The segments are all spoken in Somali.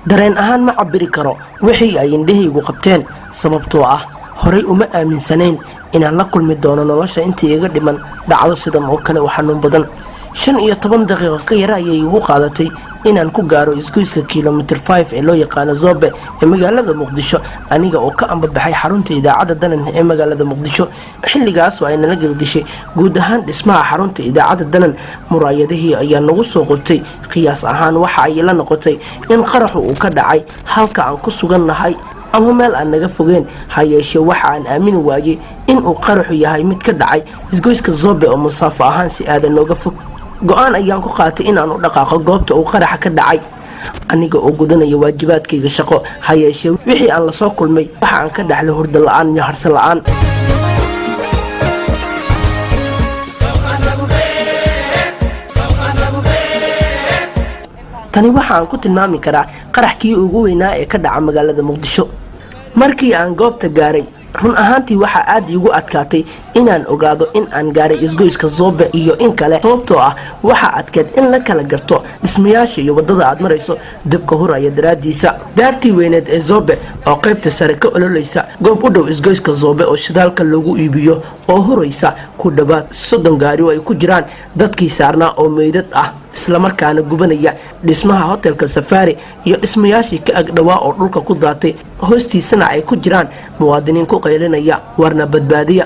Dareen ahaan ma cabiri karo wixii ay indhahaygu qabteen, sababtoo ah horay uma aaminsanayn inaan la kulmi doono nolosha intii iga dhiman dhacdo sidan oo kale u xanuun badan. 15 daqiiqo ka yara ayay igu qaadatay inaan ku gaaro isgoyska Kilometer 5 ee loo yaqaano Zobe ee magaalada Muqdisho, aniga oo ka ambabaxay xarunta Idaacadda Danan ee magaalada Muqdisho. Xilligaas oo ay nala gelgeshay guud ahaan dhismaha xarunta Idaacadda Danan, muraayadihii ayaa nagu soo qubtay. Qiyaas ahaan waxa ay la noqotay in qaraxu uu ka dhacay halka aan ku sugan nahay ama meel aan naga fogeen. Ha yeeshee, waxa aan aamini waayey in uu qaraxu yahay mid ka dhacay isgoyska Zobe oo masaafo ahaan si aadan nooga fog. Go'aan ayaan ku qaatay inaan u dhaqaaqo goobta uu qaraxa ka dhacay, aniga oo gudanaya waajibaadkayga shaqo. Ha yeeshee, wixii aan lasoo kulmay waxa aan ka dhaxlay hurdo la'aan iyo harse la'aan. Tani waxa aan ku tilmaami karaa qaraxkii ugu weynaa ee ka dhaca magaalada Muqdisho. Markii aan goobta gaaray, run ahaantii waxaa aad iigu adkaatay inaan ogaado in aan gaaray isgoyska Zoobe iyo in kale, sababtoo ah waxaa adkeed in la kala garto dhismayaasha iyo waddada aad marayso dabka huraya daraaddiisa. Daartii weyneed ee Zoobe oo qaybta sare ka ololaysa, goob u dhow isgoyska Zoobe oo shidaalka lagu iibiyo oo huraysa, ku dhowaad 30 gaari oo ay ku jiraan dadkii saarnaa oo meydad ah islamarkaana gubanaya, dhismaha hotelka Safaari iyo dhismayaashii ka agdhowaa oo dhulka ku daatay, hoostiisana ay ku jiraan muwaadiniin ku qaylinaya "Warna badbaadiya."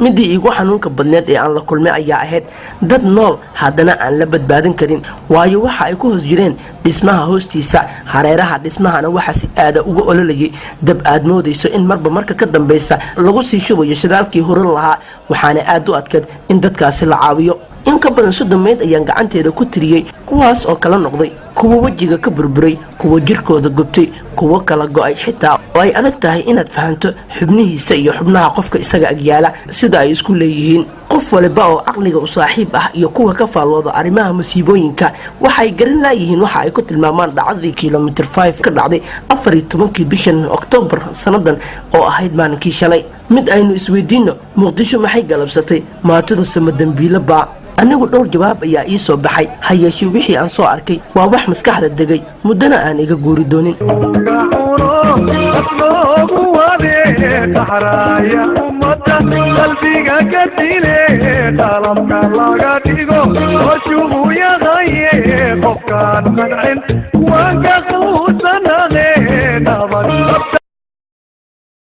Midii iigu xanuunka badneed ee aan la kulmay ayaa ahayd dad nool haddana aan la badbaadin karin, waayo waxa ay ku hoos jireen dhismaha hoostiisa. Hareeraha dhismahana waxaa si aada uga ololayay dab aad moodayso in marba marka ka dambaysa lagu sii shubayo shidaalkii huran lahaa, waxaana aad u adkeed in dadkaasi la caawiyo. In ka badan 30 meyd ayaan gacanteeda ku tiriyey, kuwaas oo kala noqday kuwa wejiga ka burburay, kuwa jirkooda gubtay, kuwo kala go'ay xitaa oo ay adag tahay inaad fahanto xubnihiisa iyo xubnaha qofka isaga agyaala sida ay isku leeyihiin. Qof waliba oo caqliga u saaxiib ah iyo kuwa ka faallooda arrimaha masiibooyinka waxay garan laayihiin waxa ay ku tilmaamaan dhacdadii Kilometer 5 ka dhacday 14-kii bishan Oktoobar sanadan oo ahayd maalinkii shalay. Mid aynu isweydiino: Muqdisho maxay galabsatay? Maatida sama dambiilo baa? Anigu dhowr jawaab ayaa ii soo baxay. Ha yeeshee, wixii aan soo arkay waa wax maskaxda degay, muddana aan iga guuri doonin. Loogu wade qaxraaya ummadda qalbiga ka dile, qalabka laga dhigo horshugu yaqaye qofkaan qancin waan ka